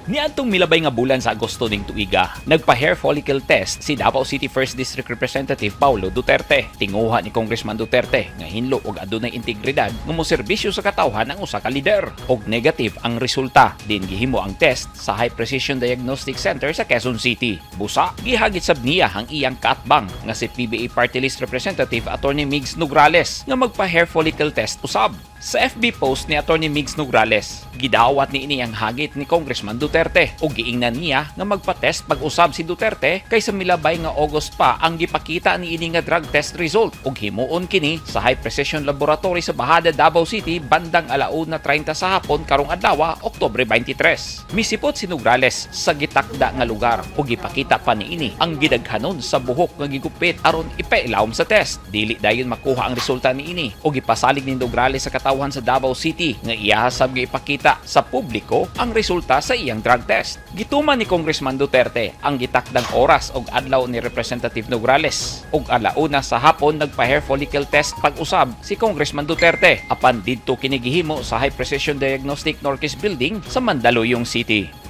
Niadtong milabay nga bulan sa Agosto ning tuiga, nagpa-hair follicle test si Davao City 1st District Representative Paulo Duterte. Tinguha ni Congressman Duterte nga hinlo og adunay integridad nga moserbisyo sa katawhan ang usa ka lider. Og negative ang resulta. Din gihimo ang test sa High Precision Diagnostic Center sa Quezon City. Busa, gihagit sab niya ang iyang kaatbang nga si PBA Party List Representative Attorney Migs Nograles nga magpa-hair follicle test usab. Sa FB post ni Attorney Migs Nograles, gidawat ni ini ang hagit ni Congressman Duterte ug giingnan niya nga magpa-test pag-usab si Duterte kay sa milabay nga August pa ang gipakita ni ini nga drug test result ug himuon kini sa High Precision Laboratory sa Bajada, Davao City bandang alauna 30 sa hapon karong adlaw, Oktubre 23. Misipot si Nograles sa gitakda nga lugar ug gipakita pa niini ang gidaghanon sa buhok nga gigupit aron ipailawom sa test. Dili dayon makuha ang resulta niini ug gipasalig ni Nograles sa katawhan sa Davao City nga iya sab ipakita sa publiko ang resulta sa iyang drug test. Gituman ni Congressman Duterte ang gitakdang oras og adlaw ni Representative Nograles ug alauna sa hapon nagpa-hair follicle test pag-usab si Congressman Duterte, apan didto kini gihimo sa High Precision Diagnostic Norquist Building sa Mandaluyong City.